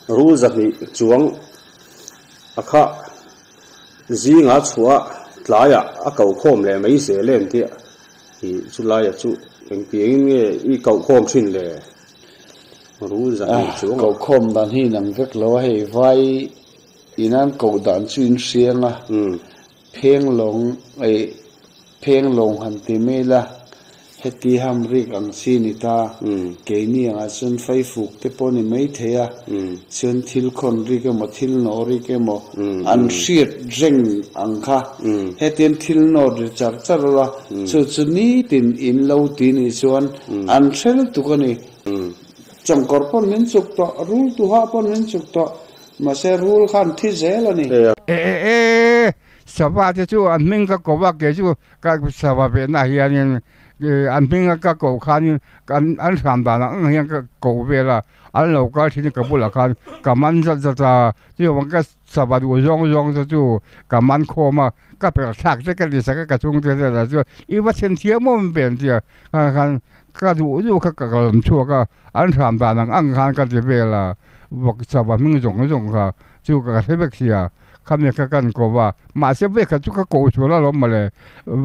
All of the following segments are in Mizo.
Rul 200 chuang a kha zinga chhuah tlaiah a koh khawm leh mai zel em tih i chulaia chu engtiangin nge i koh khawm thin le? Rul 200 chuang a. Koh khawm dan hi inang vek lo a, hei vai inan koh dan chu in hriang a, phenglawng eih Phenglawng han ti mai la, heti ham rik ang chi ni ta, keini angah chuan faifuk te pawh ni mai thei a, chuan thil khawn rik emaw thil nawh rik emaw an hriat reng ang kha, hetiang thil nawt ri char char ula, chu chu nitin in lo ti nih chuan an hre lutuk a ni. Chawngkawr pawn min chuk tawh, rul tuha pawn min chuk tawh, mahse rul khan thi zel a ni. E e e Sava te chu an hming ka ko a, kei chu ka sava vehna hianin an hming ka koh khanin an an hram dan ang ang hian ka ko vel a, an lo kal thin ka bulah khan ka man zat zat a, chuvang ka sava duh zawng zawng te chu ka man khawm a, ka perh thlak te ka ti sak a ka chhungte hnenah chuan i va thlen thiam awm ve an ti a, kha khan ka duh duh kha ka rawn chhuak a, an hram dan ang ang khan ka ti vel a, sava hming zawng zawng kha chu ka hre vek sia. Khami kha kan ko va, mahse vek kha chu ka koh sual alawm mawle.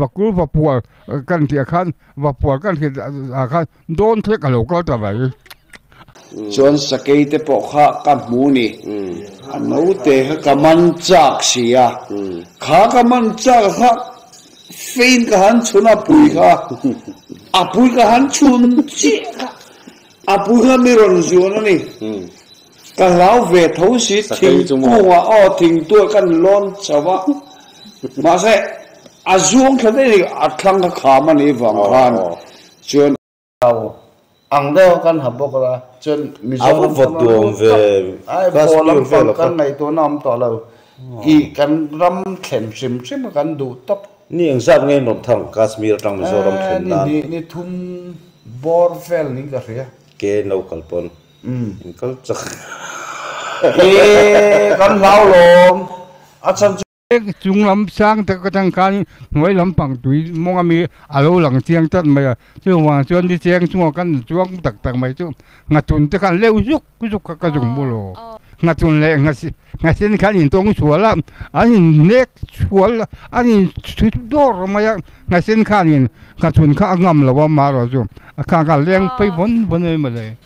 Vakul vapual kan tih ah khan vapual kan hriat ah khan dawn thlek a lo kal ta mai. Chuan sakei te pawh kha ka hmu ni, a naute kha ka man chak si a, kha ka man chak kha fein ka han chhun a pui kha, a pui ka han chhun chiah kha, a pui kha mi rawn zuan a ni. Ka hlau ve tho si, thingkungah aw thingtuah kan lawn chho a, mahse a zuang thla daih a ni, a thlang kha kham a nih vang khan chuan. Hlau ang deuh a kan ha bawk a, chuan Mizoram kan rawn lut tak, ai vaw lampang kan ngaihtuahna awm tawh lo, i kan ram thlen hrim hrim a kan duh tawp. Ni engzat nge in rawn thang Kashmir atang Mizoram thlen nan? Ni hnih ni thum bawr vel niin ka hria. Ke no kal pawn. In kal chak. E kan hlau lawm a chhan chu. Chung lam sang tak atang khan hnuai lampang tui mawng ami a lo lang chiang tlat mai a, chuvang chuan ni cheng chungah kan chuang tak tak mai chu nghatun te khan leuh zuk zuk kha ka zung bul aw. Nghatun leh nghasen khan intawng sual a, an inhnek sual an inchhut dawr mai a, nghasen khanin nghatun kha a ngam lo a marawh chu a khang kha a leng phei vawn vawn mai mawle.